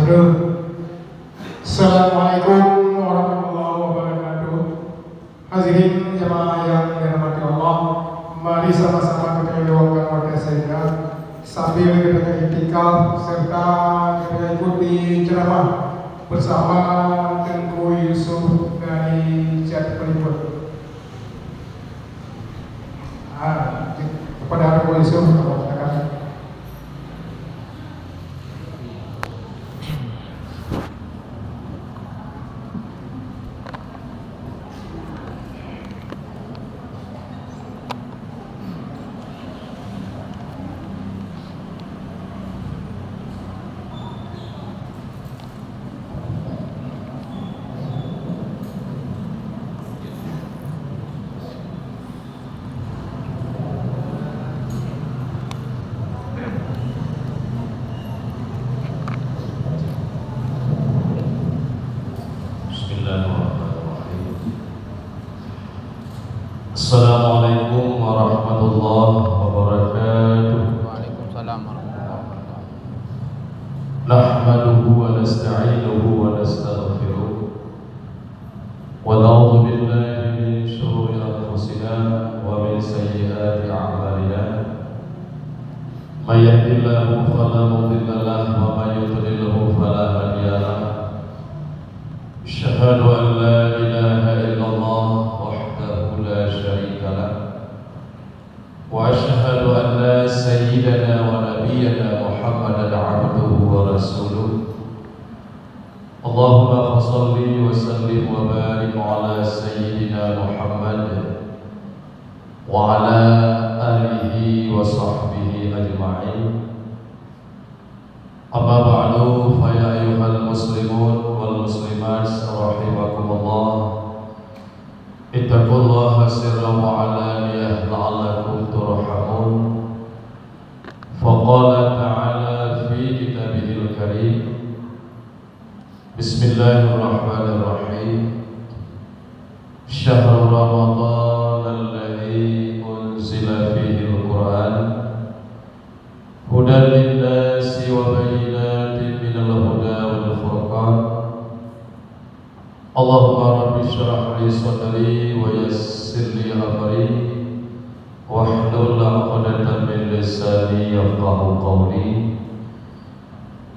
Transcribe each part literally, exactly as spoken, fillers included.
Assalamualaikum warahmatullahi wabarakatuh. Hadirin jamaah yang dirahmati Allah, mari sama-sama kita luangkan watée seujenak sambil kita iktikaf serta kita ikuti ceramah bersama Teungku Yusuf dari Syekh Peliput. Ah, kepada Teungku Yusuf, silakan. Bismillahirrahmanirrahim. Assalamualaikum warahmatullahi wabarakatuh. Waalaikumsalam warahmatullahi wabarakatuh. Nahmaduhu wa nasta'inuhu wa nastaghfiruh. ونعوذ بالله من شرور أنفسنا ومن سيئات أعمالنا. من يهد الله فلا مضل له ومن يضلله فلا هادي له. أشهد أن لا إله إلا الله وحده لا شريك له. وأشهد أن سيدنا ونبينا محمدا عبده ورسوله. اللهم فصل وسلم وبارك على سيدنا محمد وعلى آله وصحبه أجمعين. أما بعد، فيا أيها المسلمون والمسلمات رحمكم الله، اتقوا الله سرا وعلانية لعلكم ترحمون. فقال تعالى في كتابه الكريم، بسم الله الرحمن الرحيم. شهر رمضان الذي أنزل فيه القرآن هدى للناس وبينات من الهدى والفرقان. اللهم رب اشرح لي صدري ويسر لي أمري واحلل عقدة من لساني يفقهوا قولي.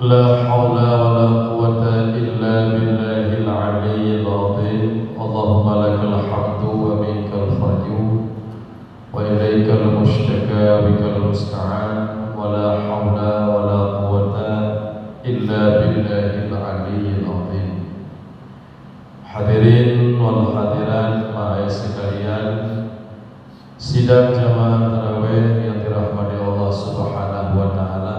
لا حول ولا قوة إلا بالله العلي العظيم. اللهم لك الحمد ومنك الفضل وإليك المشتكى وبك المستعان ولا حول ولا قوة إلا بالله العلي العظيم. Hadirin wal hadirat ma'asyiral sekalian, sidang jamaah tarawih yang dirahmati Allah Subhanahu wa Ta'ala,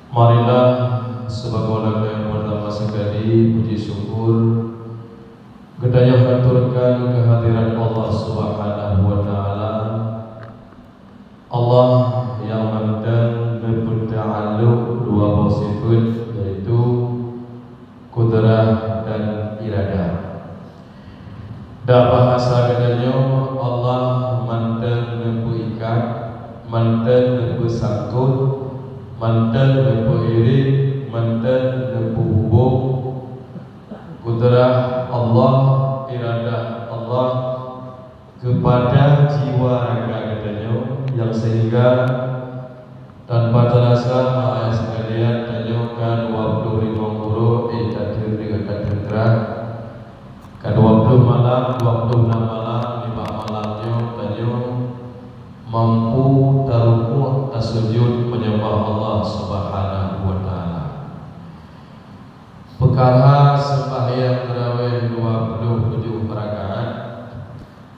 marilah sebagai langkah yang pertama sekali puji syukur geutanyoe haturkan kehadiran Allah Subhanahu wa Ta'ala. Allah nyang mantong geupeuteualok dua boh sifeuet, yaitu kudrah dan iradah. Dak bahasa geutanyoe, Allah mantong geupeuikat, mantong geupeusangkot, mantong geupeuiring, mantong geupeuhubong. Kudrah Allah, iradah Allah, keupada jiwa raga geutanyoe, nyang sehingga tanpa teurasa, ma'asyiral sekalian, tanyoe ka dua ploh limong uroe, eh, tateun deungon tateun grah. Ka dua ploh malam, dua ploh nam malam, nibak malam nyoe tanyoe mampu tarukuk, tasujud meunyombah Allah Subhanahu wa Ta'ala. Peukara seumbahyang tarawih dua ploh tujoh rakaat,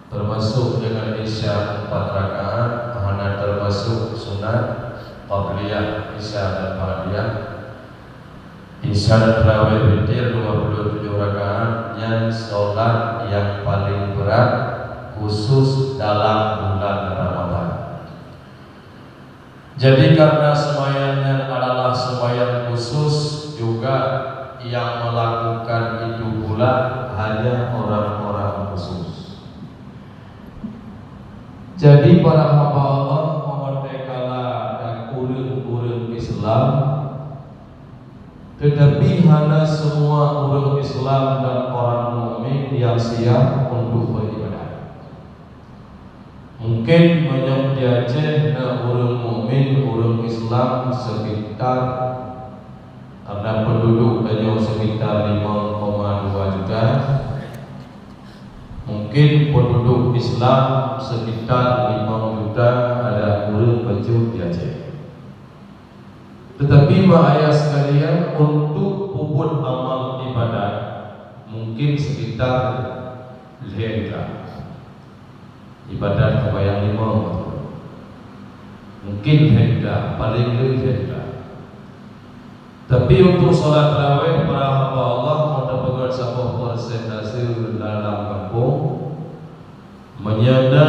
teumasok deungon Isya empat rakaat, hana teumasok sunat qabliyah, Isya dan ba'diyah. Isya dan tarawih witir dua ploh tujoh rakaat, nyan solat nyang paleng brat khusus dalam bulan Ramadhan. Jadi, karena seumayang nyan adalah seumayang khusus, juga yang melakukan itu pula hanya orang-orang khusus. Jadi, para hamba Allah, meunyoe kala dan ureuëng-ureuëng Islam Tetapi hana semua ureuëng Islam dan orang mukmin yang siap untuk beribadah. Mungkin meunyoe di Aceh na ureuëng mukmin, ureuëng Islam sekitar, karena penduduk tanyoe sekitar lima koma dua juta, mungkin penduduk Islam sekitar lima juta ada ureuëng bacut di Aceh. Tetapi mak ayah sekalian, untuk peubuet amal ibadat mungkin sekitar lhée juta. Ibadat sembahyang lima waktu. Mungkin lhée juta, paling le lhée juta. Tapi untuk salat tarawih para hamba Allah, meunyoe tapeugét saboh persentase dalam gampông, meunyoe na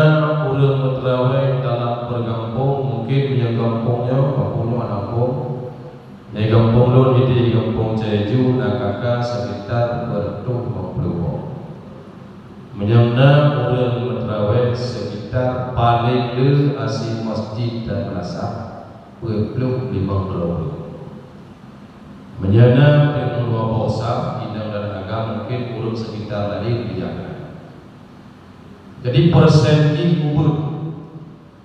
ureuëng meutarawih dalam per gampông, mungkin meunyoe gampông nyoe, gampông nyoe hana gampông. Meunyoe gampông lôn hideh gampông Cai Ju na K K sekitar dua ratus lima puluh boh. Meunyoe na ureuëng meutarawih sekitar paling le asie masjid dan madrasah, dua puluh lima droe. Meunyoe na peuet puluh dua boh saf, inong dan agam mungkin ureuëng sekitar laén di jalan. Jadi persen jih ubeut.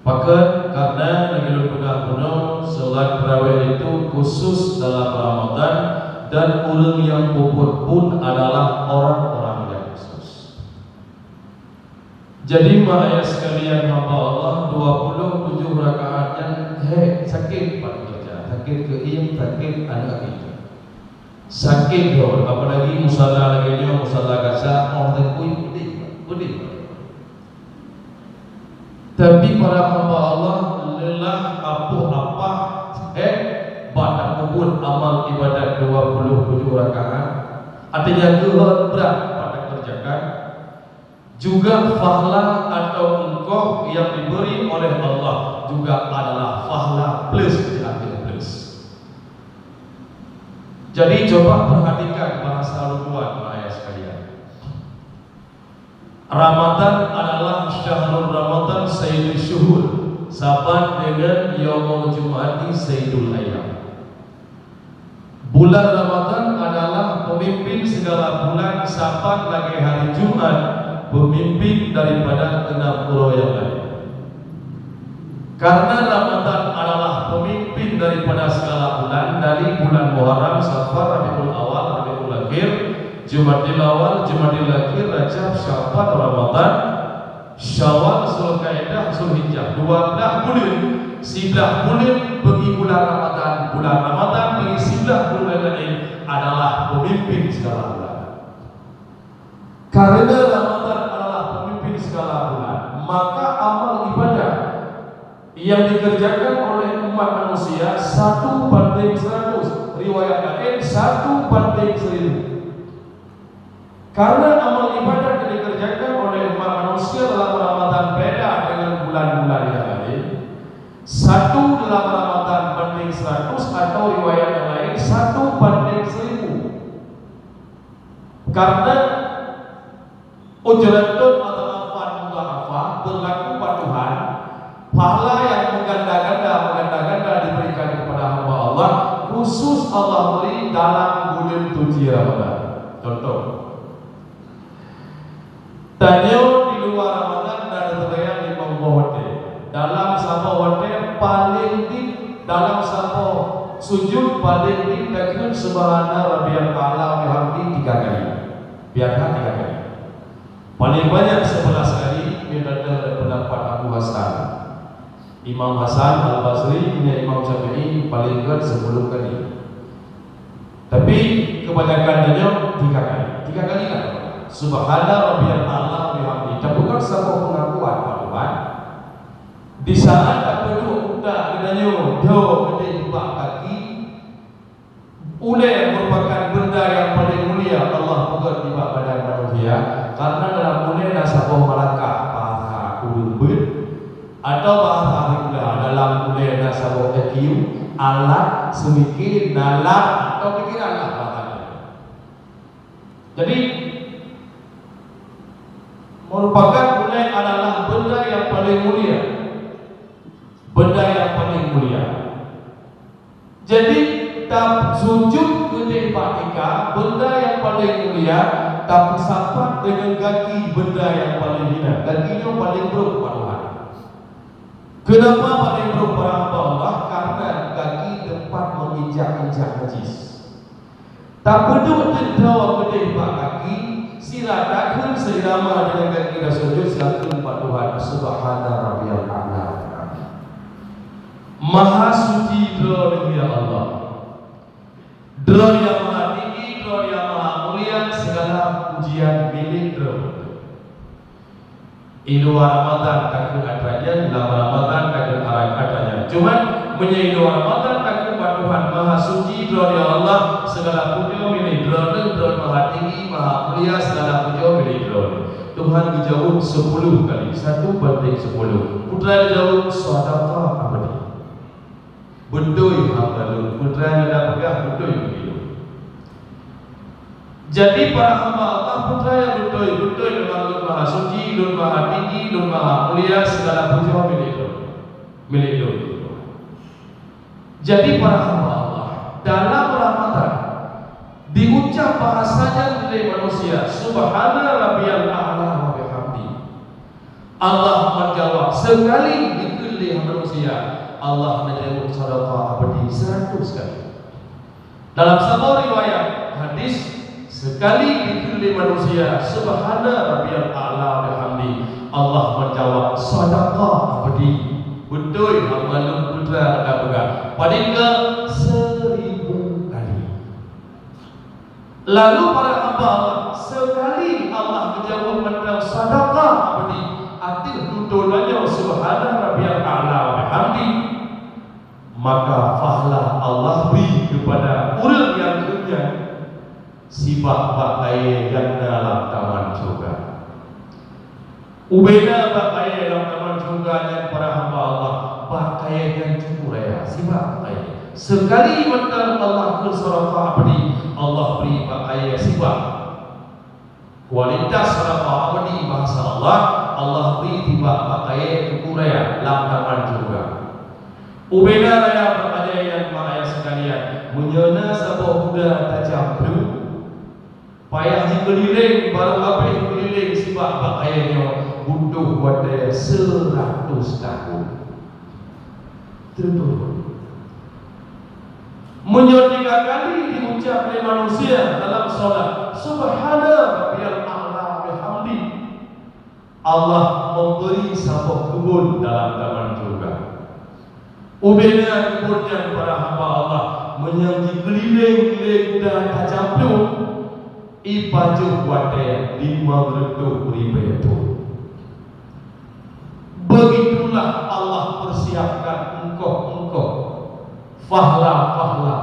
Pakon? Karena lagée lôn peugah bunoe, salat tarawih itu khusus dalam Ramadan dan ureuëng yang peubuet pun adalah orang-orang yang khusus. Jadi mak ayah sekalian hamba Allah, dua puluh tujuh rakaat nyan hek sakét pat kerja, sakét keuieng, sakét aneuk inong. Sakét dot, apalagi musala lagée nyoe, musala gasak, oh teukui pedih, pedih. Tapi para hamba Allah, lelah apoh apah, eh, bak tapeubuet amal ibadat dua puluh tujuh rakaat, artinya geuhot brat bak takeureujakan, juga pahala atau ungkoh yang diberi oleh Allah juga adalah pahala plus di akhir plus. Jadi coba perhatikan bahasa luduan, ayah sekalian. Ramadan adalah syahrul Ramadan sayyidul syuhur, saban dengan yaumul jum'ati sayyidul ayyam. Bulan Ramadan adalah pemimpin segala bulan, saban lagée hari Jumat pemimpin daripada enam uroe yang lain. Karena Ramadan adalah pemimpin daripada segala bulan, dari bulan Muharram, Safar, Rabiul Awal, Rabiul Akhir, Jumadil Awal, Jumadil Akhir, Rajab, Sya'ban, Ramadan, Syawal, Zulkaidah, Zulhijjah. Dua belah buleuen, siblah buleuen bagi bulan Ramadan, bulan Ramadan bagi siblah buleuen laén adalah pemimpin segala bulan. Karena Ramadan adalah pemimpin segala bulan, maka amal ibadah yang dikerjakan oleh umat manusia satu banding seratus, riwayat lain satu banding seribu. Karena amal ibadah yang dikerjakan oleh umat manusia dalam Ramadan beda dengan bulan-bulan yang lain, satu dalam Ramadan banding seratus atau riwayat yang lain satu banding seribu. Karena ujratun adhafan mudha'afah berlaku bak Tuhan, pahala yang mengganda-ganda, mengganda-ganda diberikan kepada hamba Allah, khusus Allah beri dalam bulan suci Ramadan. Contoh, tanyoe di luwa Ramadan na teulayang limong boh watée. Dalam saboh watée paléng dit, dalam saboh sujut paléng dit takheun subhana rabbiyal a'la wa bihamdi tiga kali. Biasa tiga kali. Paléng banyak sebelas kali, meunurot pendapat Abu Hasan. Imam Hasan Al-Basri, nyan Imam Syafi'i, paléng gét sepuluh kali. Tapi kebanyakan tanyoe tiga kali. Tiga kali lah. Subhana rabbiyal a'la wa bihamdi. Tapi bukan saboh pengakuan, Pak Tuhan. Di saat tapeuduek utak geutanyoe, dho geutanyoe bak kaki, ulée merupakan benda yang paling mulia Allah peugét nibak badan manusia, karena dalam ulée na saboh malakah, bahasa ureuëng beuet, atau bahasa Hibru, dalam ulée na saboh E Q, alat, seumiké, nalar, atau pikiran lah bahasa. Jadi, merupakan ulée adalah benda yang paling mulia. Benda yang paling mulia. Jadi, tasujud keu Udeh bak tika, benda nyang paleng mulia, tapeusapat deungon gaki, benda nyang paleng hina. Gaki nyoe paleng brok bak Tuhan. Keunapa paleng brok, para hamba Allah? Karena gaki teumpat meuinjak-injak najis. Tapeuduek teudroe keudeh bak gaki, sira takheun seirama deungon gaki tasujud, sira kheun bak Tuhan, "Subhana Rabbiyal A'la." Maha suci Droeneuh, ya Allah. Droe nyang maha tinggi, Droe nyang maha mulia, segala pujian milék Droe. I luwa Ramadan takheun atra nyan, lam Ramadan takheun atra nyan. Cuman, meunyoe i luwa Ramadan takheun bak Tuhan, maha suci Droe, ya Allah, segala pujoe milék Droeneuh, Droe maha tinggi, maha mulia, segala pujoe milék Droeneuh. Tuhan geujaweueb sepuluh kali, satu banding sepuluh. Peue treuk geujaweueb, "Shadaqa abdi." Beutôi hamba lôn, peue treuk nyang na peugah beutôi begitu. Jadi, para hamba Allah, peue treuk nyang beutôi, beutôi memang lôn maha suci, lôn maha tinggi, lôn maha mulia, segala pujoe milék lôn. Milék lôn. Jadi, para hamba Allah, dalam Ramadan diucap bahasa nyan lé manusia, "Subhana Rabbiyal A'la wa bihamdi." Allah menjawab sekali dikheun lé manusia, Allah menjawab, "Shadaqa abdi," seratus kali. Dalam saboh riwayat hadis, sekali dikheun lé manusia, "Subhana Rabbiyal A'la bihamdi," Allah menjawab, "Shadaqa abdi," beutôi hamba lôn, peue treuk atra peugah. Padahai seribu kali. Lalu para hamba Allah, sekali Allah geujaweueb mantong, "Shadaqa abdi," ateueh tutoe tanyoe, "Subhana Rabbiyal A'la wa bihamdi," maka pahala Allah bri keupada ureuëng nyang kheun nyan sibak bak kayée nyang na lam taman syeuruga. Ubena bak kayée lam taman syeuruga nyan, para hamba Allah, bak kayée nyang cukup raya, sibak bak kayée. Sekali mantong Allah kheun, "Shadaqa abdi," Allah bri bak kayée sibak. Kualitas shadaqa abdi, bahasa Allah, Allah bri sibak bak kayée cukup raya lam taman syeuruga. Ubena raya bak kayée nyan, mak ayah sekalian, meunyoe na saboh kuda tajam pluek, payah jikeulileng, barô habéh keulileng sibak bak kayée nyoe butuh watée seratus tahun. Teuntèe. Meunyoe tiga kali diucap lé manusia dalam salat, "Subhana Rabbiyal A'la bihamdi," Allah memberi saboh keubon dalam taman syeuruga. Ubena keubon nyan, para hamba Allah, meunyoe jikeulileng lé kuda tajam pluek, ipajoh watée limong reutôh ribée thon. Begitulah Allah persiapkan engkoh-engkoh, pahala-pahala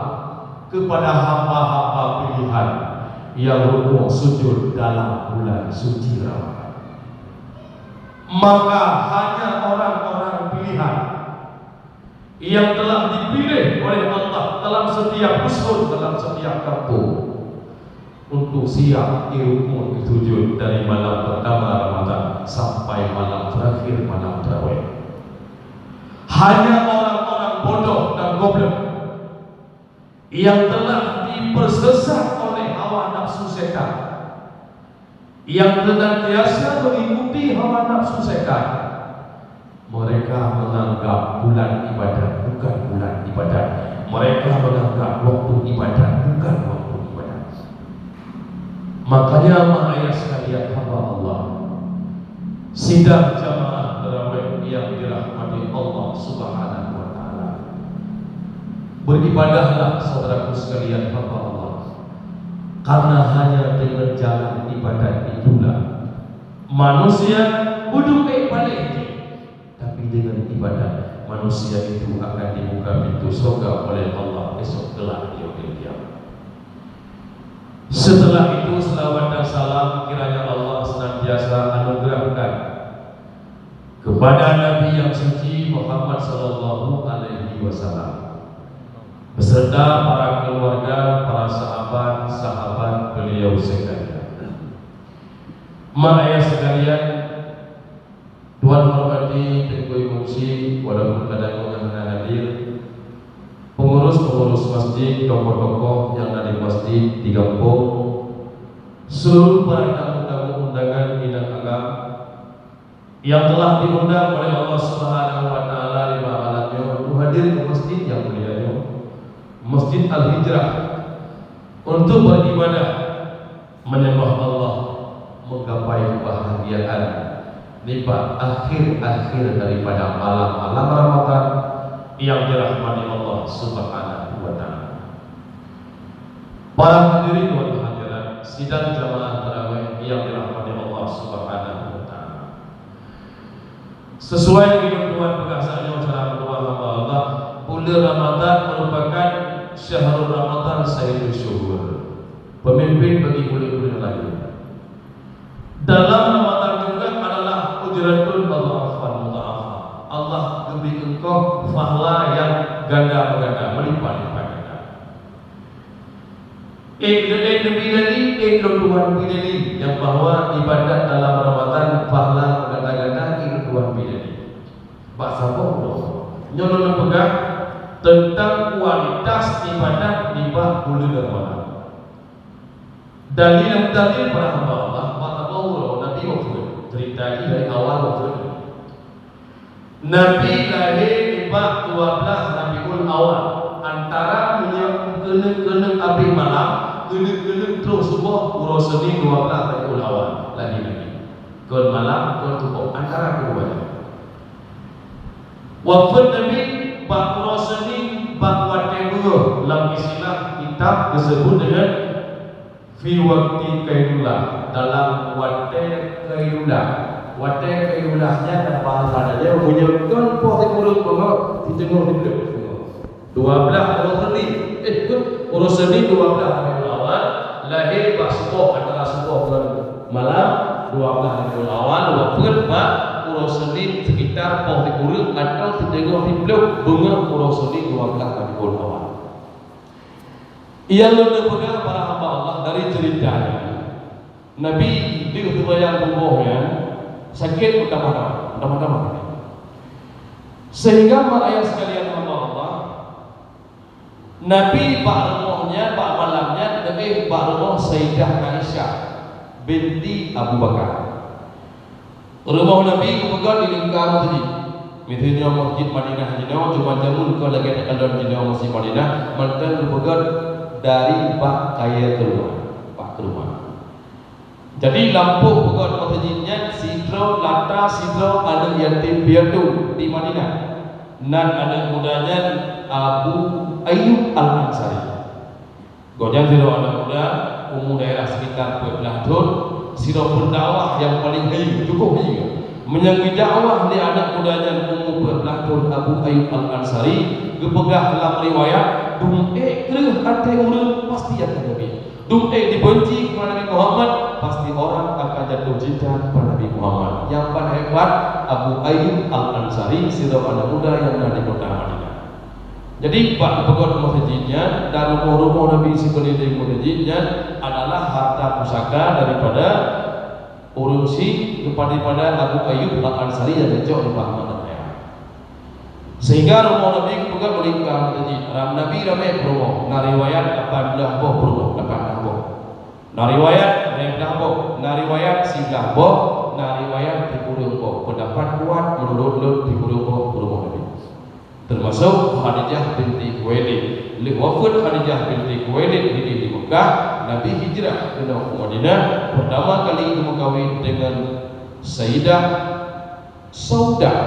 kepada hamba-hamba pilihan yang rukuk sujud dalam bulan suci Ramadan. Maka hanya orang-orang pilihan yang telah dipilih oleh Allah dalam setiap rusun, dalam setiap kampung, untuk siap di rukuk, di sujud dari malam pertama Ramadan sampai malam terakhir, malam tarawih. Hanya orang-orang bodoh dan goblok yang telah dipersesat oleh hawa nafsu setan, yang senantiasa mengikuti hawa nafsu setan, mereka menganggap bulan ibadat bukan bulan ibadat. Mereka menganggap waktu ibadat bukan waktu ibadat. Makanya, mak ayah sekalian hamba Allah, sidang jamaah tarawih yang dirahmati Allah Subhanahu wa Ta'ala, beribadahlah, saudaraku sekalian hamba Allah, karena hanya dengan jalan ibadat itulah manusia buduk eh paléh jih, tapi dengan ibadat manusia itu akan dibuka pintu surga oleh Allah esok kelak di yaumil qiyamah. Setelah itu, selawat dan salam kiranya Allah senantiasa anugerahkan kepada Nabi yang suci Muhammad sallallahu alaihi wasallam beserta para keluarga, para sahabat-sahabat beliau sekalian. Mak ayah sekalian, Tuan hormati Teungku Imum Syik, walaupun kadang hana hadir, pengurus-pengurus masjid, tokoh-tokoh nyang na di masjid di gampông, seluruh para tamu-tamu undangan inong agam nyang telah diundang oleh Allah Subhanahu wa Taala di malam nyoe untuk hadir ke masjid yang mulia nyoe, Masjid Al-Hijrah, untuk beribadah, menyembah Allah, menggapai kebahagiaan nibak akhir-akhir daripada malam-malam Ramadan yang dirahmati Allah Subhanahu wa Taala. Para hadirin wal hadirat sidang jamaah tarawih yang dirahmati Allah Subhanahu wa Taala. Sesuai dengan Tuhan peugah saat nyoe cara meutuah hamba Allah, buleuen Ramadan merupakan syahrul Ramadan sayyidus syuhur, pemimpin bagi buleuen-buleuen laén. Dalam Ramadan juga adalah ujratun adhafan mudha'afah. Allah geubri engkau pahala yang ganda meuganda, meulipat-lipat ganda. Ék lôn, ék Nabi Nabi, ék lôn Tuhan Nabi Nabi, nyang bahwa ibadat dalam Ramadan pahala meuganda-ganda, ék lôn Tuhan Nabi Nabi. Bak saboh uroe. Nyoe lôn peugah teuntang kualitas ibadat nibak buleuen Ramadan. Dalil-dalil para hamba Allah, bak saboh uroe Nabi wafeuet. Cerita jih dari awal wafeuet. Nabi lahé nibak dua blaih Rabiul Awal. Antara meunyoe keuneuk-keuneuk abéh malam, keuneuk-keuneuk troh suboh, uroe Senin dua blaih Rabiul Awal lahé Nabi. Kon malam, kon suboh, antara keudua nyan. Wafeuet Nabi bak uroe Senin bak watée beureuh, lam istilah kitab geuseubut deungon fi waqti qailulah, dalam watée qailulah. Watée qailulah nyan lam bahasa Aceh, meunyoe kon poh sikureueng beungoh, siteungoh siplôh beungoh. Dua blaih uroe Senin, eh, kon, uroe Senin dua blaih Rabiul Awal, lahé bak suboh, antara suboh ngon malam, dua blaih Rabiul Awal, wafeuet bak uroe Senin sekitar poh sikureueng atau siteungoh siplôh beungoh uroe Senin dua blaih Rabiul Awal. Nyang lôn peugah para hamba Allah dari ceurita nyan, Nabi deuh teubayang tuboh nyan sakét meutamah-tamah, meutamah-tamah. Sehingga mak ayah sekalian hamba Allah, Nabi bak rumoh nyan, bak malam nyan, leubeh bak rumoh Sayyidah Aisyah binti Abu Bakar. Rumoh Nabi geupeugöt di lingka meuseujid. Miseue nyoe Masjid Madinah jinoe, cuma jameun kon lagèe takalon jinoe Masjid Madinah, mantong geupeugöt dari bak kayèe keuluwa, bak keuluwa. Jadi, lampôh peugöt meuseujid nyan sidroe lata sidroe aneuk yatim piatu di Madinah. Nan aneuk muda nyan Abu Ayyub Al-Ansari. Gobnyan sidroe aneuk muda, umu daerah sekitar peuet blah thon, sidroe pendakwah nyang paleng hayeue, cukup hayeue. Meunyo geudakwah lé aneuk muda nyan umu peuet blah thon, Abu Ayyub Al-Ansari, geupeugah lam riwayat, dum ék kreueh até ureueng pasti akan Nabi. Dum ék dibenci keupada Nabi Muhammad, pasti orang akan jatuh cinta keupada Nabi Muhammad. Nyang paling hebat, Abu Ayyub Al-Ansari, sidroe aneuk muda nyang na di kota Madinah. Jadi, bak geupeugöt meuseujid nyan dan rumoh-rumoh Nabi sikeulileng meuseujid nyan adalah harta pusaka daripada ureueng si, daripada Abu Ayyub Al-Ansari nyang geucok di Bahma dan Raya. Sehingga rumoh Nabi geupeugöt meulingka meuseujid. Ram Nabi ramé peurumoh, na riwayat lapan blah boh peurumoh, lapan blah boh. Na riwayat lhèe blah boh, na riwayat siblah boh, na riwayat sikureueng boh. Peundapat kuat meunurot lôn sikureueng boh peurumoh Nabi. Teumasok Khadijah binti Khuwailid. Lheueh wafeuet Khadijah binti Khuwailid di, di Meukah, Nabi hijrah keunoe u Madinah, peurtama kali geumeukawen deungon Sayyidah Saudah,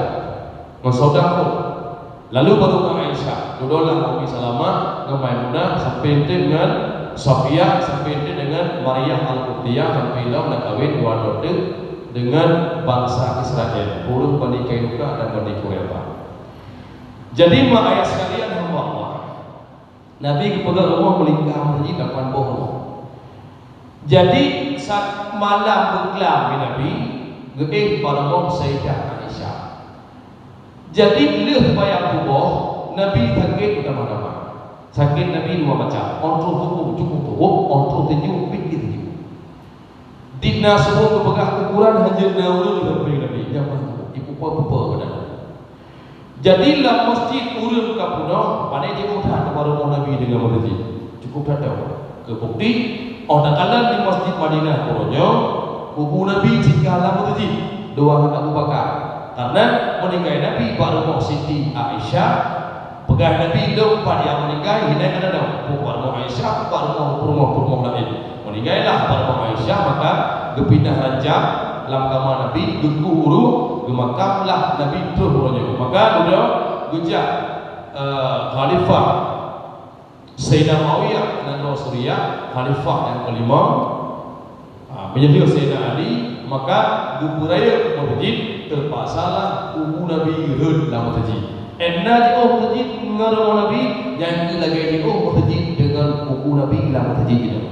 ngon Saudah phon. Lalu baru ngon Aisyah, dudoe lam Ummi Salamah ngon Maimunah, sampai enteuk ngon Safiyah, sampai enteuk deungon Maryam Al-Qibtiyah, sampai lom na kawen dua droe teuk deungon bansa Israel, ureueng Bani Qainuqa dan Bani Quraidah. Jadi, mak ayah sekalian hamba Allah, Nabi geupeugöt rumoh meulingka meuseujid lapan boh rumoh. Jadi, saat malam beuklam lé Nabi, geuéh bak rumoh Sayyidah Aisyah. Jadi, lheueh bayang tuboh, Nabi sakét meutamah-tamah. Sakét Nabi dua macam, 'oh troh tuboh cukup tuboh, 'oh troh teunyoe pih teunyoe. Di na suboh geupeugah ukuran hanjeuet na ureueng lom bak Nabi, nyang mantong, ipupa-pupa badan. Jadi lam masjid ureuëng ka peunoh, pane jiôh that bak rumoh Nabi deungon masjid. Cukup that teuh. Keu bukti, óh takalon di Masjid Madinah uroe nyoe, kubu Nabi cit ka lam masjid, dua Abu Bakar. Karena meuninggai Nabi bak rumoh Siti Aisyah, peugah Nabi lom pat nyang meuninggai, hina ka na dong. Peue bak rumoh Aisyah, bak rumoh, rumoh-rumoh laén. Meuninggai lah bak rumoh Aisyah, maka geupinah rancak lam kama Nabi, geukueh ureuëng, geumakam lah Nabi troh uroe nyoe. Maka dudoe geujak, eh, khalifah Saidina Muawiyah nanggroe Suriah, khalifah nyang keulima. Ha, meunyoe Saidina Ali, maka geupeurayeuk meuseujid, teupaksalah kubu Nabi rhot lam meuseujid. Enna jiôh meuseujid ngon rumoh Nabi, nyang keu lagée jiôh meuseujid deungon kubu Nabi lam meuseujid nyoe.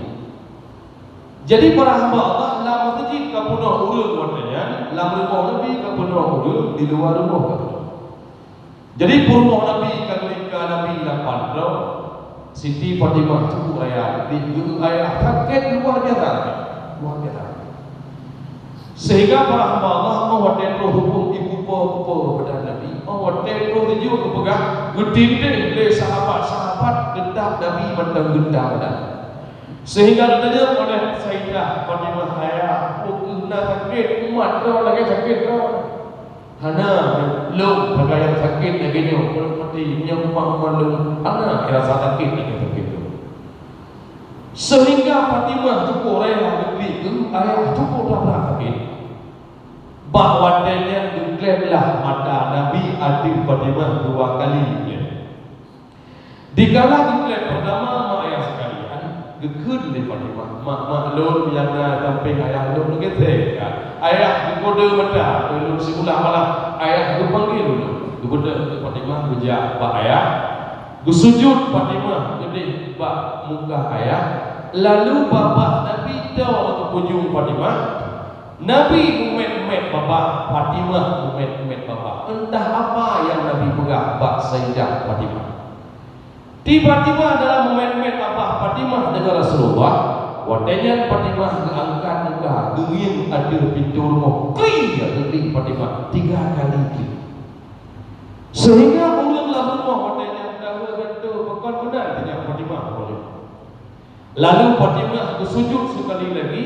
Jadi, para hamba Allah, lam meuseujid ka peunoh ureuëng watée nyan, lam rumoh Nabi ka peunoh ureuëng, di luwa rumoh ka peunoh. Jadi, peurumoh Nabi ka geuringka Nabi lapan droe, Siti Fatimah cukup raya, di geu ayah sakét luar biasa, luar biasa. Sehingga para hamba Allah, óh watée troh hukôm ikupo-kupo badan Nabi, óh watée troh geujok geupeugah, geutindéh lé sahabat-sahabat, geutap Nabi mantong geutap badan. Sehingga geutanyong oleh Saidah Fatimah, "Ayah, peu kheueh na sakét umat droe lagée sakét droe?" "Hana, lôn sagai nyang sakét lagée nyoe, ulôn maté, nyoe umat-umat lôn hana rasa sakét lagée sakét lôn." Sehingga Fatimah cukup raya geuklik keu ayah cukup that-that sakét. Bak watée nyan geukleb lah mata Nabi ateueh Fatimah dua kali geukleb. Dikala geukleb peurtama, mak ayah sekalian, geukheun lé Fatimah, "Mak, mak lôn nyang na sampéng ayah lôn geusé ka. Ayah geukode mata, lôn siulah malah ayah geupanggil ulôn." Geubeudôh Fatimah geujak bak ayah, geusujut Fatimah keudeh bak muka ayah, lalu babah Nabi toe keu pujông Fatimah. Nabi mumet-mumet babah, Fatimah mumet-mumet babah. Entah apa nyang Nabi peugah bak Saidah Fatimah. Tiba-tiba dalam mumet-mumet babah Fatimah deungon Rasulullah, watée nyan Fatimah geuangkat muka, geungieng ateueh pintoe rumoh, klik, klik Fatimah tiga kali klik. Sehingga ureuëng lam rumoh watée nyan tahu beutôi pakon meunan tinyak Fatimah. Lalu Fatimah geusujut sekali lagi,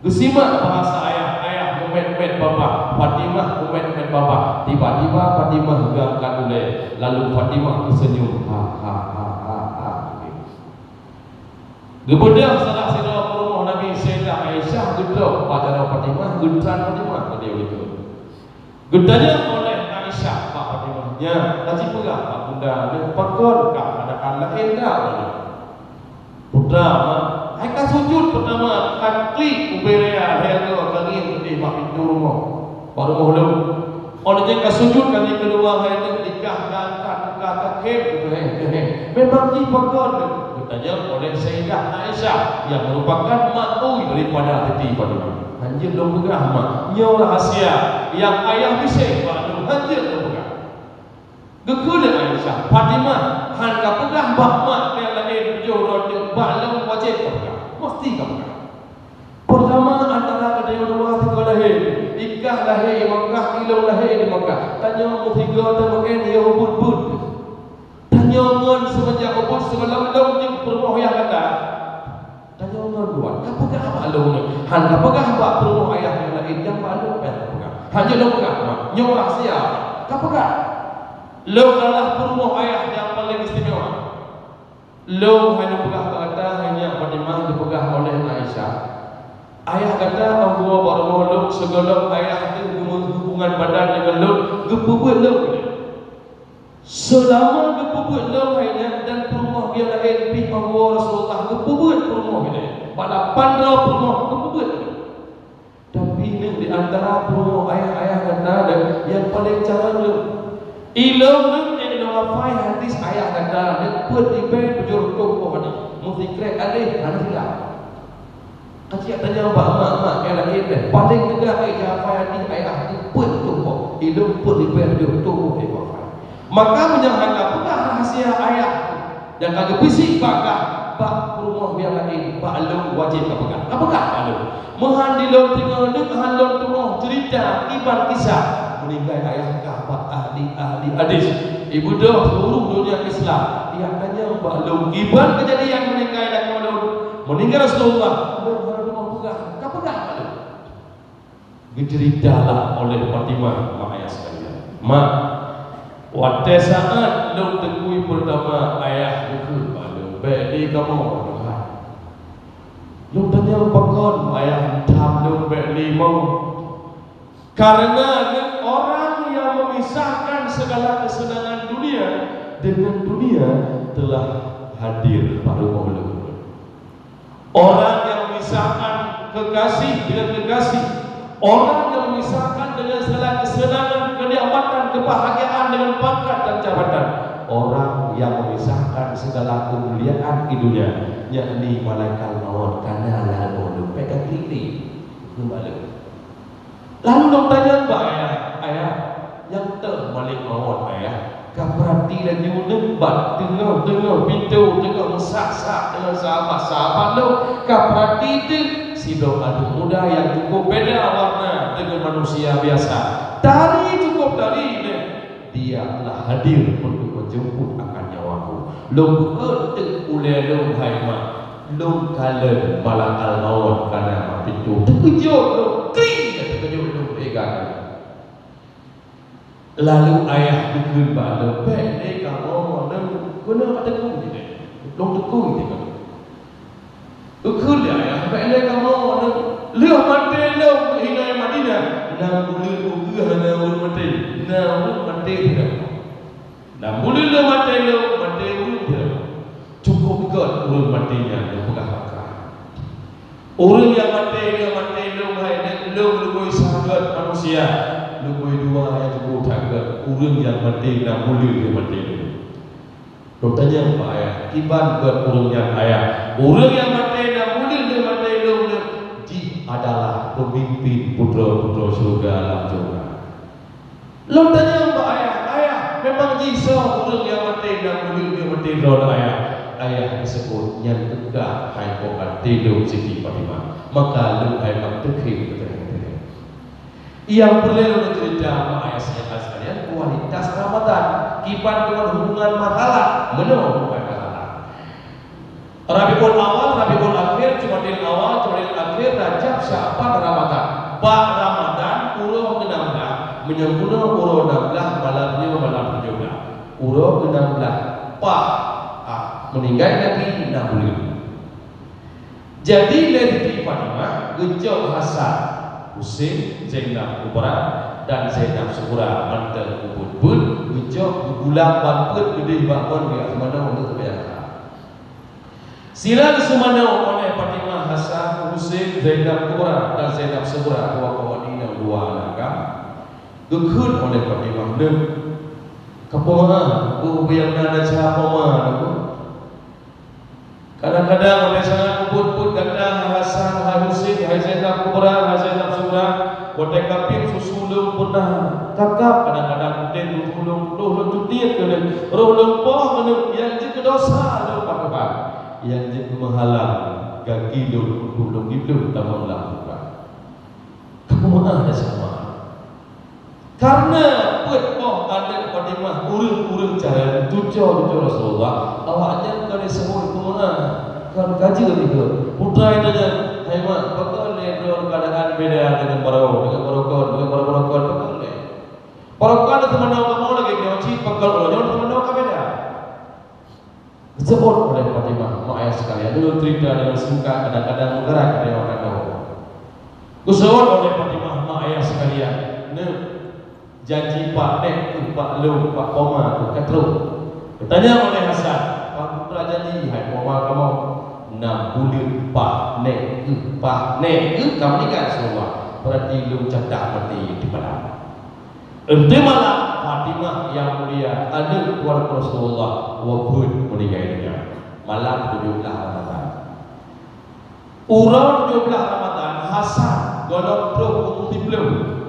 geusimak bahasa ayah, ayah mumet-mumet babah, Fatimah mumet-mumet babah. Tiba-tiba Fatimah geuangkat ulée, lalu Fatimah geuseunyum, ha, ha, ha, ha, ha. Geubeudôh salah sidroe peurumoh Nabi, Saidah Aisyah, geudrob bak jaroe Fatimah, geutran Fatimah keudeh ulikeu. Geutanyong oleh Aisyah bak Fatimah, "Nyan, ka jipeugah bak bunda lôn, pakon kah aneuk laén dak?" "Putra, mak, hai ka sujut peurtama, ka klik ubé raya lhée goe ka ngieng keudeh bak pintoe rumoh, bak rumoh lôn. Óh lheueh nyan ka sujut kali keudua, hai lôn, dikah ka angkat muka ka khém, keuhé, keuhé. Memang jih pakon lôn?" Geutanyong oleh Saidah Aisyah nyang meurupakan mak ui daripada Siti Fatimah. "Hanjeuet lôn peugah, mak. Nyoe rahsia nyang ayah bise bak lôn, hanjeuet lôn peugah." Geukheun lé Aisyah, "Fatimah, han ka peugah bak mak nyang laén tujoh droe teuk, bak lôn wajéb ka peugah. Musti ka peugah. Peurtama antara geutanyoe dua sigoe lahé, i kah lahé i Makkah, i lôn lahé di Makkah. Tanyoe meusigoe teumeu'en yoh ubit-ubit. Tanyoe ngon seumeujak ubit sigohlom lôn jeuet peurumoh yah gata. Tanyoe ngon dua, ka peugah bak lôn nyoe. Han ka peugah bak peurumoh ayah nyang laén, nyang bak lôn payah ka peugah. Hanjeuet lôn peugah, mak. Nyoe rahsia. Ka peugah. Lôn adalah peurumoh ayah nyang paleng istimewa. Lôn hai lôn peugah bak gata, hai nyak Fatimah," geupeugah oleh Aisyah. "Ayah gata onggoe bak rumoh lôn, sigohlom ayah teuh geuhubungan badan deungon lôn, geupeubeuet lôn." Seulama geupeubeuet lom hai nyan dan peurumoh nyang laén pih onggoe Rasulullah geupeubeuet peurumoh ilée. Bak lapan droe peurumoh geupeubeuet. Tapi nyoe di antara peurumoh ayah-ayah gata dan nyang paleng carông lom. Ilôn nyoe nyang lôn hafai hadis ayah gata nyoe peuet ribée tujoh reutôh boh hadis. Meusikrek hadis, hadis hilang. Aci tanyong bak mak-mak nyang laén deh, paleng teuga, eh, jafai hadis ayah tu peuet tuboh, ilôn peuet ribée tuboh, eh, wafai. Maka meunyoe hana peugah rahsia ayah nyang ka geubisi bak kah bak peurumoh nyang laén, bak lôn wajéb ka peugah. Ka peugah bak lôn. Meuhan di lôn teungoh, meuhan lôn teungoh ceurita kiban kisah. Meuninggai ayah kah bak ahli-ahli hadis. Ibeudôh seuluruh donya Islam. Ijak tanyong bak lôn, kiban keujadian meuninggai lakoe lôn, meuninggai Rasulullah, lôn hana teungoh peugah, ka peugah bak lôn. Geuceuritalah oleh Fatimah, mak ayah sekalian. Mak, watée saát lôn teukui peurtama, ayah geukheun bak lôn, "Bék lé kamoe, Tuhan." Lôn tanyong, "Pakon, ayah?" "Tham lôn bék lé mo." Karena orang yang memisahkan segala kesenangan dunia dengan dunia telah hadir bak rumoh lôn. Orang yang memisahkan kekasih dengan kekasih, orang yang memisahkan dengan segala kesenangan, kenikmatan, kebahagiaan dengan pangkat dan jabatan, orang yang memisahkan segala kemuliaan di dunia, yakni malaikat maut, ka na lam rumoh lôn, bék ka klik lé. Keumaleuh. Lalu lôn tanyong bak ayah, "Ayah, nyang toh malaikat maut, ayah?" Ka peurati laju lôn bak teungoh-teungoh pintoe, teungoh meusak-sak deungon sahabat-sahabat lôn. Ka peurati teuk sidroe aneuk muda nyang cukup beda warna deungon manusia biasa. Tari cukup tari nyan. Dia telah hadir untuk menjemput akan nyawaku. Lôn beuet teuk ulée lôn, hai mak. Lôn kalon malakal maut ka na bak pintoe. Teukeujot lôn, kring, teukeujot lôn, teuga. Lalu ayah geukheun bak lôn, "Bék lé kamoe, lôn keunoe ka teukui." Lôn teukui teuka. Geukheun lé ayah, "Bék lé kamoe, lôn lheueh maté lôn keuhina Madinah, na buleuen ukeue hana ureuëng maté, na ureuëng maté sidroe." Na buleuen lheueh maté lôn, maté ureuëng sidroe. Cukup gét ureuëng maté nyan, lôn peugah bak kah. Ureuëng nyang maté lheueh maté lôn, hai nyan, lôn leubeh sagat manusia, leubeh dua nyang cukup that gét ureuëng nyang maté na buleuen lheueh maté lôn. Lôn tanyong bak ayah, "Kiban gét ureuëng nyan, ayah?" "Ureuëng nyang maté na buleuen lheueh maté lôn nyan, jih adalah peumimpin putroe-putroe syeuruga lam syeuruga." Lôn tanyong bak ayah, "Ayah, memang jih soe ureuëng nyang maté na buleuen lheueh maté droeneuh, ayah?" Ayah geuseuôt, "Nyan teuka hai po ka maté lôn, Siti Fatimah." Maka lôn hai mak teukhém keu teurimong. Nyang peureulée lôn ceurita, mak ayah sekalian, kualitas Ramadan. Kiban deungon hubungan marhalah, meunoe bukan marhalah. Rabiul Awal, Rabiul Akhir, Jumadil Awal, Jumadil Akhir, Rajab, Sya'ban, Ramadan. Bak Ramadan, uroe keuenam blah, meunyoe bunoe uroe enam blah, malam nyoe malam tujoh blah. Uroe keuenam blah, paih, ah, meuninggai Nabi, enam buleuen. Jadi, lé Siti Fatimah geucok Hasan, Husein, Zainab Kubra, dan Zainab Sughra mantong ubit-ubit, geucok geugulang ban peuet geudeh bak ban geujak seumanoe untuk teubiasa. Sira geuseumanoe oleh Fatimah, Hasan, Husein, Zainab Kubra, dan Zainab Sughra, dua keuadinyoe dua aneuk agam. Geukheun oleh Fatimah, "Neuh, kapeue meu'ah, peue nyang na desya poma neuh?" Kadang-kadang watée sangat ubit-ubit gata, hai Hasan, hai Husein, hai Zainab Kubra, hai Zainab Sughra, watée kapiep susu lôn pernah kakab, kadang-kadang kutem susu lôn, roh lôn cutiet keuneuk, roh lôn poh keuneuk, nyang jeuet keu desya lôn bak Tuhan, nyang jeuet keu meuhalang gaki lôn untuk lôn iblih tamong lam syeuruga. Kapeue meu'ah desya meu'ah. Karena peuet boh aneuk Fatimah ureuëng-ureuëng carông, cuco-cuco Rasulullah, awaknyan ka diseuôt peumeu'ah, kon ka jeuet ikot. Putra geutanyoe, "Hai mak, pakon lé droe keuadaan beda deungon baroe, deungon baroe kon, deungon baroe-baroe kon, pakon lé?" Baroe kon na teumanoe kamoe lagée nyoe cit, pakon uroe nyoe teumanoe ka beda. Geuseuôt oleh Fatimah, mak ayah sekalian, ulôn cerita dengan singkat, kadang-kadang meugarat ada yang akan tahu. Geuseuôt oleh Fatimah, mak ayah sekalian, neuh, janji paih nèk keuh bak lôn, bak poma keuh ka trok. Geutanyong oleh Hasan, "Pakon peue janji hai poma kamoe?" "Nam buleuen paih nèk keuh, paih nèk keuh ka meuninggai Rasulullah, berarti lôn catat maté di padang." Enteuk malam, Fatimah nyang mulia, aneuk tuan Rasulullah, wafeuet, meuninggai dunia. Malam tujoh blah Ramadan. Uroe tujoh blah Ramadan, Hasan gohlom troh umu siplôh,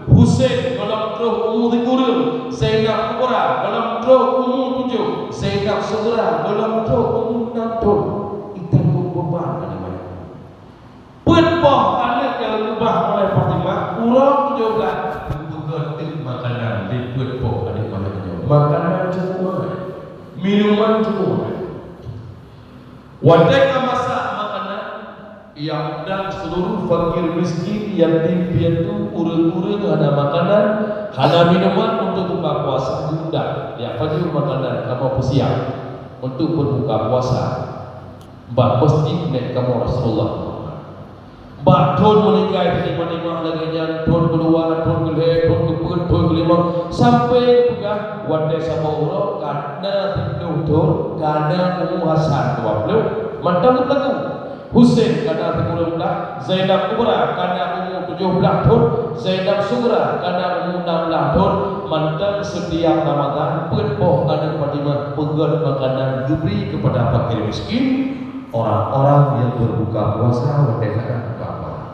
Husein gohlom troh umu sikureueng, Zainab Kubra gohlom troh umu tujoh, Zainab Sughra gohlom troh umu nam thon. Itanggong beban aneuk manyang. Peuet boh aneuk nyang geukeubah oleh Fatimah, uroe tujoh blah, geupeugöt teuk makanan Minuman cukup ramé. Watée ka masak makanan, ya undang seluruh fakir miskin, yatim piatu, ureuëng-ureuëng hana makanan, hana minuman untuk buka puasa, diundang. Ya, pajoh makanan kamoe peusiap untuk berbuka puasa bak masjid nèk kamoe Rasulullah. Bak thon meuninggai si Imam-imam lagée nyan, thon keudua, thon keulhée, thon keupeuet, thon keulimong, sampoe geupeugah watée saboh uroe ka na siplôh thon, ka na umu Hasan dua plôh, mantong geupeulagu. Husein ka na sikureueng blah, Zainab Kubra ka na umu tujoh blah thon, Zainab Sugra ka na umu nam blah thon, mantong setiap Ramadan peuet boh aneuk Fatimah peugöt makanan geubri keupada fakir miskin. Orang-orang yang berbuka puasa watée saat buka puasa.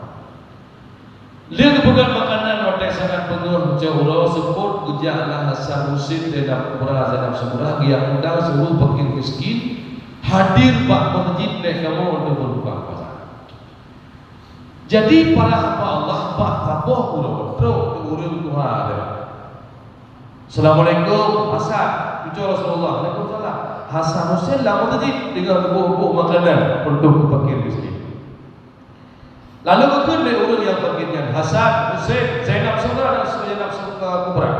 Lheueh geupeugöt makanan watée saat beungoh cot uroe seupôt, geujak lah Hasan Husein, Zainab Kubra, Zainab Sugra, geujak undang seluruh fakir miskin hadir bak masjid nèk kamoe untuk berbuka puasa. Jadi para hamba Allah, bak saboh uroe trok ureuëng tuha. Assalamualaikum, Hasan. Cucoe Rasulullah. Waalaikumsalam. Hasan Husein lam masjid deungon geuboh-boh makanan untuk keu fakir miskin. Lalu geukheun lé ureuëng nyang fakir nyan, "Hasan, Husein, Zainab Sugra dan Zainab Sugra Kubra.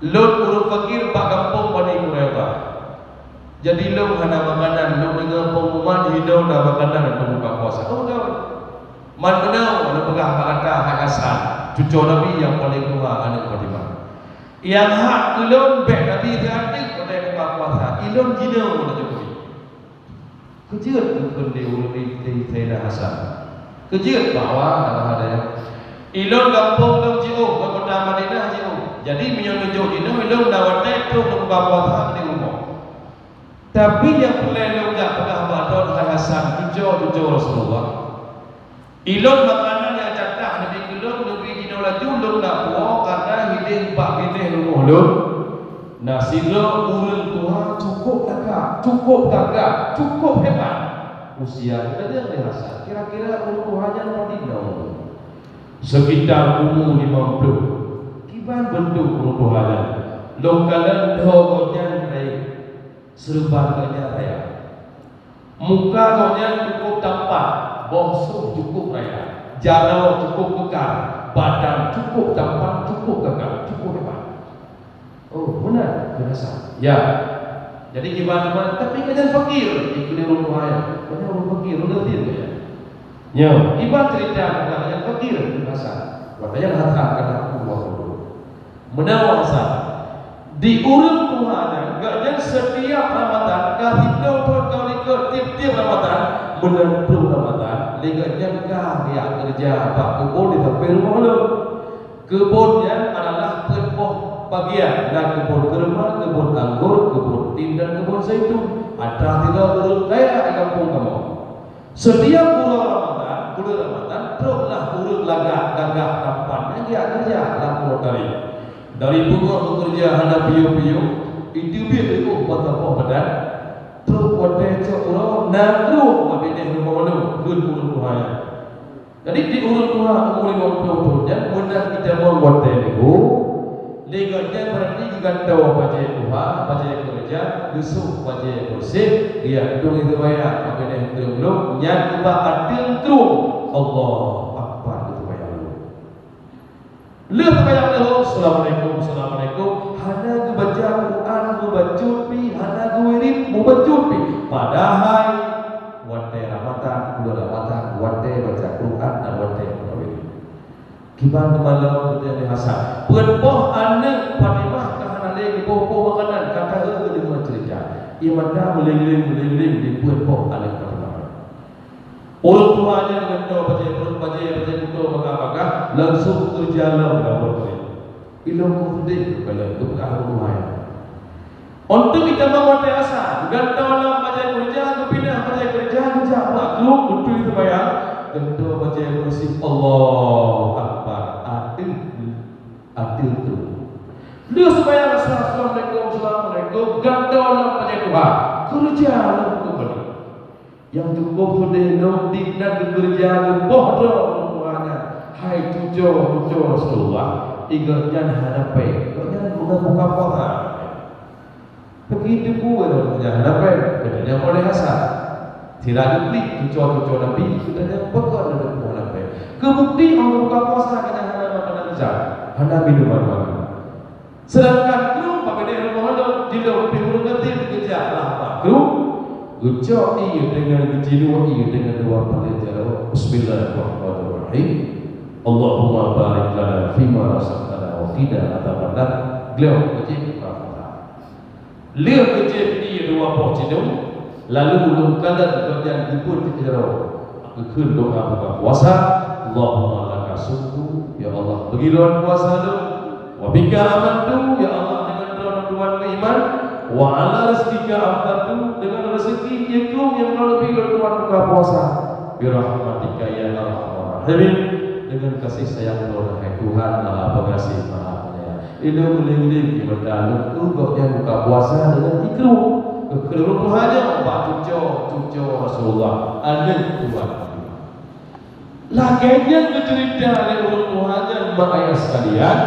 Lôn ureuëng fakir bak gampông Bani Quraidah. Jadi lôn hana makanan, lôn deungoe pengumuman hinoe na makanan untuk buka puasa." Oh, tahu. Man meunoe lôn peugah bak gata, hai Hasan, cucoe Nabi nyang paleng tuha aneuk Fatimah. Nyang hak keu lôn bék Nabi teuanteuk watée buka puasa, ilôn jinoe laju bri. Keujeuet geukheun lé ureuëng Saidina Hasan. Keujeuet bahwa dalam hadé ilôn gampông lôn jiôh, ngon kota Madinah jiôh. Jadi meunyoe neujok jinoe ilôn na watée trok buka puasa di rumoh. Tapi nyang peureulée lôn jak peugah bak droe, hai Hasan, cucoe, cucoe Rasulullah. Ilôn makanan nyang catah neubi keu lôn, neubi jinoe laju lôn na puwoe, karna hidéh bak binéh rumoh lôn na sidroe ureuëng tuha cukôp lagak, cukôp gagah, cukôp hebat. Usia geutanyoe lé Hasan, kira-kira ureuëng tuha nyan padum na umu? Sekitar umu limong plôh. Kiban beuntuk ureuëng tuha nyan? Lôn kalon dhoe gobnyan rayeuk, seureuban gobnyan raya. Muka gobnyan cukôp tampan, boh sôk cukôp raya, jaroe cukôp keukar, badan cukôp tampan, cukôp gagah, cukôp hebat. Oh, meunan, biasa. Ya. Jadi kiban-kiban, tapi gobnyan fakir, ikut ureuëng tuha nyan. Gobnyan ureuëng fakir, ureuëng miskin gobnyan. Nyoe, kiban cerita gobnyan fakir, biasa. Watée nyan Hasan ka na umu dua plôh. Meunan Hasan. Di ureuëng tuha nyan, gobnyan setiap Ramadan, ka siplôh thon ka likot tiep-tiep Ramadan, meunan trok Ramadan, lé gobnyan ka geujak keureuja bak keubon di sampéng rumoh lôn. Keubon nyan adalah peuet boh bagian, na keubon keurma, keubon anggor, keubon tin, dan keubon zaitun. Atra sidroe ureuëng kaya di gampông kamoe. Setiap uroe Ramadan, buleuen Ramadan, troklah ureuëng lagak, gagah, tampan nyang geujak keureuja lam uroe tari. Dari beungoh geukeureuja hana piôh-piôh, iteubiet lé boh bata boh badan, trok watée cot uroe na krueng bak binéh rumoh lôn, kheun ureuëng tuha nyan. Jadi di ureuëng tuha umu limong plôh thon nyan, meunan geutamong watée leuho, lé gobnyan beurati geugantoe bajée tuha, bajée keureuja, geusôk bajée beureuséh, geujak dong di teumpat nyan, bak binéh krueng lôn, nyan keubah ateueng krueng. Allahu Akbar, geuseumayang leuho. Lheueh seumayang leuho, assalamualaikum, assalamualaikum, hana geubaca Quran, geubacut pih, hana geuwirit, geubacut pih. Padahai watée Ramadan, buleuen Ramadan, watée baca Quran dan watée geuwirit. Kiban teuma lom geutanyoe lé Hasan. Peuet boh aneuk Fatimah ka hana lé geuboh-boh makanan, ka taeu geudeungoe ceurita. Ié mata meuléng-léng, meuléng-léng di peuet boh aneuk Fatimah. Ureuëng tuha nyan geugantoe bajée pruet, bajée, bajée kuto bagah-bagah, langsong keureuja lom lam uroe tari. Ilôn keuh udeb geupeugah ureuëng tuha nyan. Untuk itamong watée asa, geugantoe lom bajée keureuja, geupinah bajée keureuja, geujak bak krueng, beutôi seumayang, gantoe bajée beureuséh, Allahu Akbar, ateueng, ateueng krueng. Lheueh seumayang asa, assalamualaikum, assalamualaikum, gantoe lom bajée tuha, keureuja lom keumbali. Nyang cukôp udeb lom di nan geukeureuja geuboh droe ureuëng tuha nyan, hai cucoe, cucoe Rasulullah, i gobnyan hana péng, gobnyan meungon buka puasa. Begitu pun nyang hana péng, geutanyoe oleh Hasan. Sira geuklik cuco-cuco Nabi, geutanyoe pakon lé teupeu hana péng. Keu bukti, óh buka puasa geutanyoe hana makanan lezat, hana minuman manis. Sedangkan krueng, bak binéh rumoh lôn, jilôn pih ureueng gasien geujak lam bak krueng, geucok ié deungon geucilu ié deungon dua paleng jaroe. Bismillahirrahmanirrahim. Allahumma barik lana fima razaqtana wa qina adzabannar. Gleh geucok. Lheueh geucok ié dua boh cidong, lalu lôn kalon gobnyan geubeuet cit jaroe, geukheun doa buka puasa, "Allahumma laka sumtu," ya Allah, bagi lôn puasa lôn, "wa bika amantu," ya Allah, deungon droe lôn tuan meuiman, "wa ala rizqika aftartu," deungon rezeki ié krueng nyang droe lôn bri lôn tuan buka puasa, "bi rahmatika ya arhamar rahimin," deungon kasih sayang droe, hai Tuhan Maha Pengasih, Maha Penyayang. Ilôn meuleng-leng di mata lôn, keu gobnyan buka puasa deungon ié krueng. Geukheun ureueng tuha nyan bak cuco, cuco Rasulullah, aneuk tuan. Lagèe nyan geuceurita lé ureueng tuha nyan, mak ayah sekalian,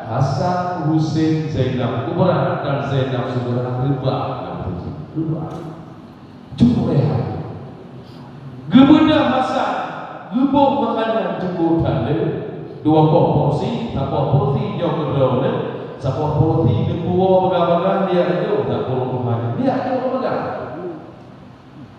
Hasan, Husein, Zainab Kubra dan Zainab Sughra reubah lam masjid. Reubah. Cukup rehat. Geubeudôh Hasan, geuboh makanan cukup that lé, dua boh porsi, saboh porsi nyoe keudroe lé, saboh porsi geupuwoe bagah-bagah, liak jôk bak ureueng tuha nyan, liak jôk bagah.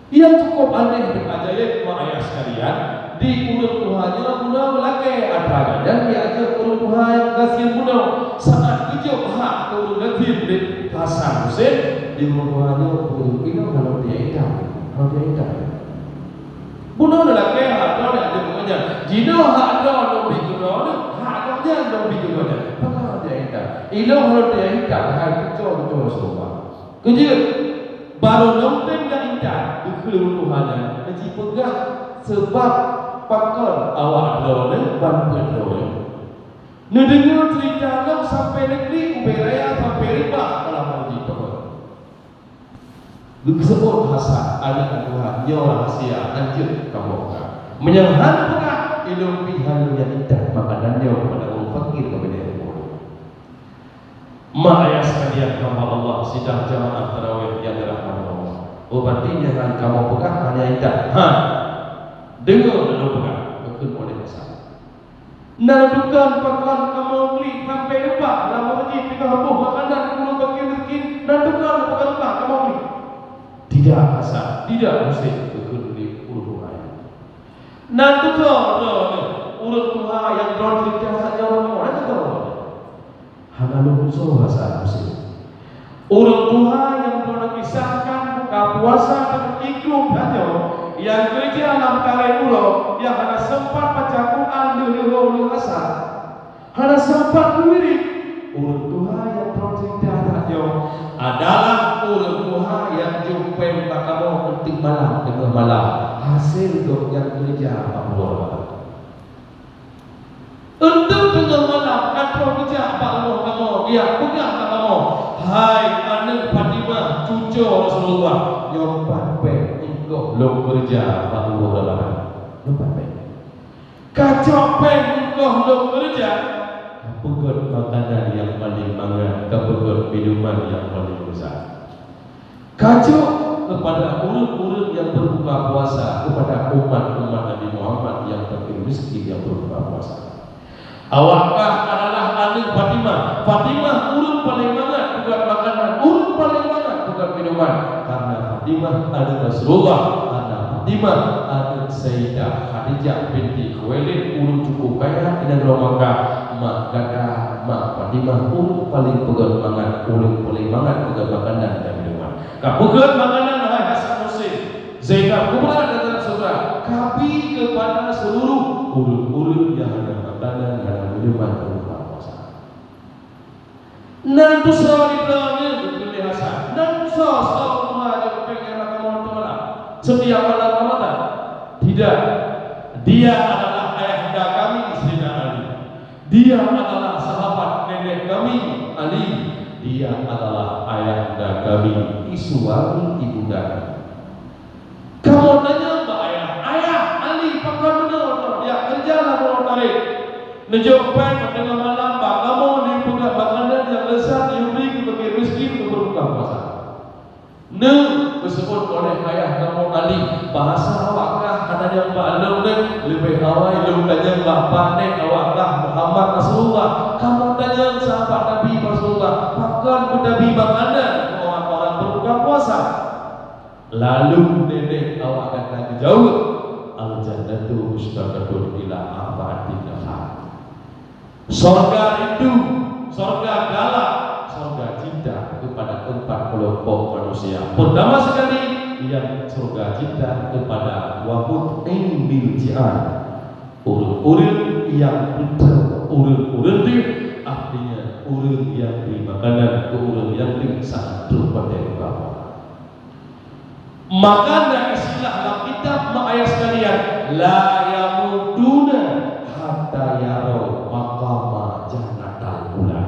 Nyang cukup aneh dan ajaéb, mak ayah sekalian, di ureueng tuha nyoe bunoe lakèe atra nyan, liak jôk ureueng tuha nyang gasien bunoe. Saat geujok hak keu ureueng gasien lé Hasan Husein, di ureueng tuha nyoe peue, "Inoe hana piôh itam, hana piôh itam." Bunoe lakèe hak droeneuh jeuet keu gobnyan. Jinoe hak droeneuh lôn bri keu droeneuh, hak gobnyan lôn bri keu gobnyan. Pakon hana piôh itam? Ilôn hana piôh itam, hai cuco-cuco Rasulullah. Keujeuet, barô lom tem jak intat, geukheun ureueng tuha nyan, neujipeugah seubab pakon awak droeneuh ban peuet droeneuh. Neudeungoe ceurita lom sampoe neuklik ubé raya, sampoe reubah malam nyoe jih pakon. Geuseubut Hasan, aneuk Tuhan, nyoe rahsia hanjeuet kamoe peugah. Meunyoe hana peugah, ilôn pih hana nyang intat makanan nyoe keupada ureueng fakir keu binéh rumoh. Mak ayah sekalian hamba Allah, sidang jamaah tarawih nyang dirahmati Allah. Oh, berarti nyang han kamoe peugah hana intat. Han. Deungoe lôn peugah, geukheun oleh Hasan. Na tukang pakon kamoe klik sampoe reubah lam masjid, teungoh boh makanan keu ureueng fakir miskin, na tukang pakon reubah kamoe klik. Tidak, Hasan, tidak, Husein, geukheun lé ureueng tuha nyan. Na tutoe droeneuh, ureueng tuha nyang droe ceurita nyoe, na tutoe. Hana lôn tutoe Hasan Husein. Ureueng tuha nyang droeneuh kisahkan buka puasa dan ikrong tanyoe, nyang keureuja lam karét uroe, nyang hana seumpat baca Quran lheueh leuhô lheueh asa. Hana seumpat meuwirit. Ureueng tuha nyang droe ceurita tanyoe adalah ureueng tuha nyang jok péng bak kamoe eunteuk malam teungoh malam, hasé gobnyan keureuja bak uroe Ramadan. Eunteuk teungoh malam ka troh geujak bak rumoh kamoe, geujak peugah bak kamoe, "Hai aneuk Fatimah, cuco Rasulullah, nyoe pat péng eungkôt lôn keureuja bak uroe Ramadan." Nyoe pat péng. Ka cok péng eungkôt lôn keureuja, ka peugöt makanan nyang paleng mangat, ka peugöt minuman nyang paleng lezat. Ka jok keupada ureueng-ureueng nyang berbuka puasa, keupada umat-umat Nabi Muhammad nyang fakir miskin nyang berbuka puasa. Awak kah adalah aneuk Fatimah. Fatimah ureueng paleng mangat peugöt makanan, ureueng paleng mangat peugöt minuman. Karena Fatimah aneuk Rasulullah, karena Fatimah aneuk Sayyidah Khadijah binti Khuwailid, ureueng cukup kaya di nanggroe Makkah. Mak gata, mak Fatimah, ureueng paleng peugöt mangat, ureueng paleng mangat peugöt makanan dan minuman. Ka peugöt makanan hai Hasan Husein, Zainab Kubra dan Zainab Sughra, ka bri keupada seuluruh ureueng-ureueng nyang hana makanan, hana minuman, ureueng puasa. Nan tusoe di droeneuh, geukheun lé Hasan. Nan tusoe, soe ureueng tuha nyang geupéng nyang na kamoe teumalak setiap malam Ramadan? Tidak. Dia adalah ayahanda kami, Saidina Ali. Dia adalah sahabat nenek kami, Ali. Dia adalah ayahanda kami, suami ibunda kami. Kamoe tanyong bak ayah, "Ayah, Ali pakon meunoe, jak keureuja lam uroe tarek, neujok péng teungoh malam bak kamoe, neupeugöt makanan nyang lezat, neubri keu fakir miskin keu berbuka puasa?" Neuh, geuseuôt oleh ayah kamoe Ali, bahasa awak kah hana nyang bak lôn neuh, leubeh awai lôn tanyong bak panéh awak kah Muhammad Rasulullah. Kamoe tanyong sahabat Nabi Rasulullah, pakon beutabi makanan keu orang-orang berbuka puasa? Lalu nenek awak gata geujaweueb, "Al-jannatu mustaqarrun ila arba'ati nafar." Sorga rindu, sorga galak, sorga cinta kepada empat kelompok manusia. Pertama sekali, yang sorga cinta kepada wa mut'im bil ji'an. Ureuëng-ureuëng nyang peutreuk ureuëng-ureuëng deuh, artinya ureuëng nyang bri makanan keu ureuëng nyang deuh saat troh watée buka puasa. Maka na istilah lam kitab, mak ayah sekalian, "La yamutuna hatta yarau maqama jannatal ula."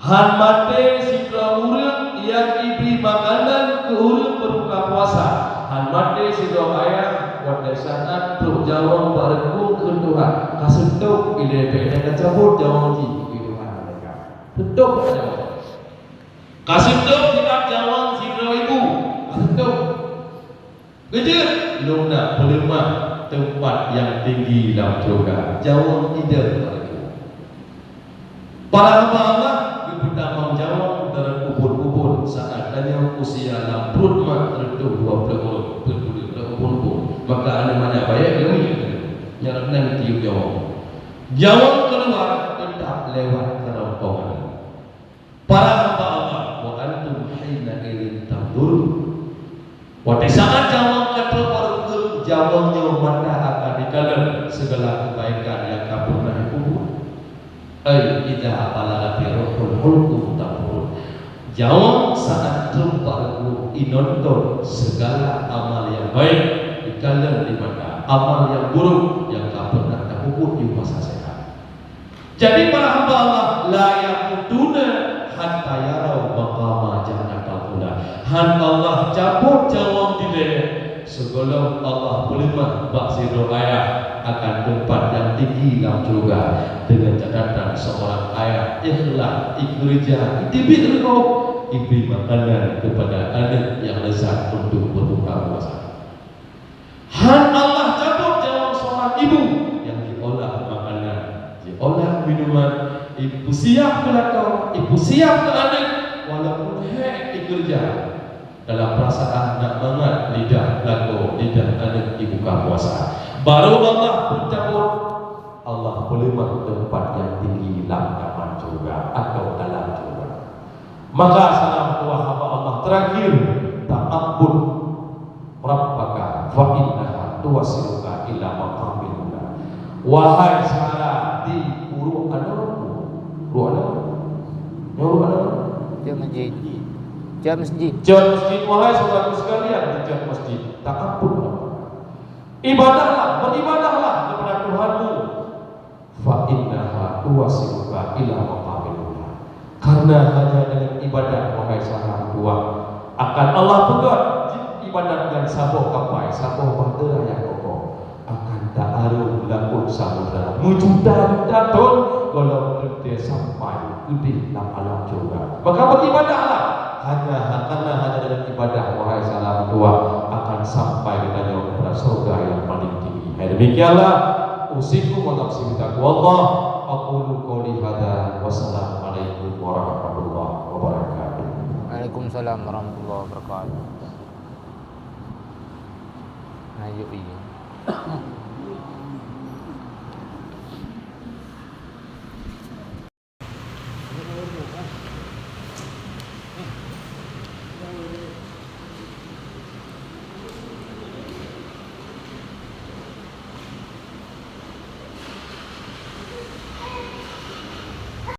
Han maté sidroe ureuëng nyang jibri makanan keu ureuëng berbuka puasa. Han maté sidroe ayah watée saat trok jaweueng bak reukung keu Tuhan. Ka seutôb ilée bèk ka cabot jaweueng jih keu Tuhan mereka. Seutôb ka jaweueng. Ka seutôb sidroe jaweueng sidroe ibu. Ka seutôb. Keujeuet lôn na peuleumah teumpat nyang tinggi lam syeuruga, jaweueng ideh bak lagée. Para hamba Allah geupeutamong jaweueng dalam ubon-ubon saat tanyoe usia lam pruet mak reutôh dua ploh uroe peuet buleuen lam ubon-ubon. Maka aneuk manyak bayek leumiek nyan reunang tiep jaweueng. Jaweueng keuluwa teutap lewat keurongkongan. Para hamba Allah, wa antum hina idzin tanzurun. Watée saat jaweueng ka trok bak reukung, jaweueng nyoe mata akan jikalon sigala keubaikan nyang ka peureunah jipeubuet. Ai idza balagati ruhul hulqum tanzurun. Jaweueng saat trok bak reukung inonton sigala amal nyang baik, jikalon di mata amal nyang buruk nyang ka peureunah tapeubuet di masa sehat. Jadi, para hamba Allah, la yamutuna hatta yarau maqama jannatal ula. Han Allah cabot jaweueng dilée sigohlom Allah peuleumah bak sidroe ayah akan teumpat nyang tinggi lam syeuruga, deungon catatan seurang ayah ikhlas, ikeureuja, iteubiet reuôh, ibri makanan keupada aneuk nyang leuzat untuk beubuka puasa. Han Allah cabot jaweueng seurang ibu nyang jiolah makanan, jiolah minuman, ipeusiap keu lakoe, ipeusiap keu aneuk, walaupun hék ikeureuja. Dalam peurasaan nak mangat lidah lakoe, lidah aneuk ibuka puasa. Barô Allah peucabot, Allah peuleumah teumpat nyang tinggi lam taman syeuruga atau dalam syeuruga. Maka salam tuah haba Allah terakhir, ta'abbud rabbaka fa innaha tuwassiluka ila maqamil ula. Wahai syedara di ureuëng aneuk, ureuëng aneuk, ureuëng aneuk. Cot masjid. Cot masjid. Cot masjid, wahai saudara sekalian di cot masjid, ta'abbud rabbaka. Ibadahlah, beribadahlah kepada Tuhanmu. Fa innaha tuwassiluka ila maqamil ula. Karena hanya dengan ibadat, wahai saudara, akan Allah peugöt ibadat nyan saboh kapai, saboh bahtera nyang kokoh, akan ta-arung laôt samudra meujuta-juta thon gohlom teuntèe sampai keudeh lam alam syeuruga. Maka beribadahlah, hanya, karena hanya dengan ibadah, wahai saudara, akan sampai geutanyoe kepada syeuruga nyang paling tinggi. Hai demikianlah, usikum wa nafsi bitaqwallah. Aqulu qauli hadza, wassalamualaikum warahmatullahi wabarakatuh. Waalaikumsalam warahmatullahi wabarakatuh. Nah, yuk, iya.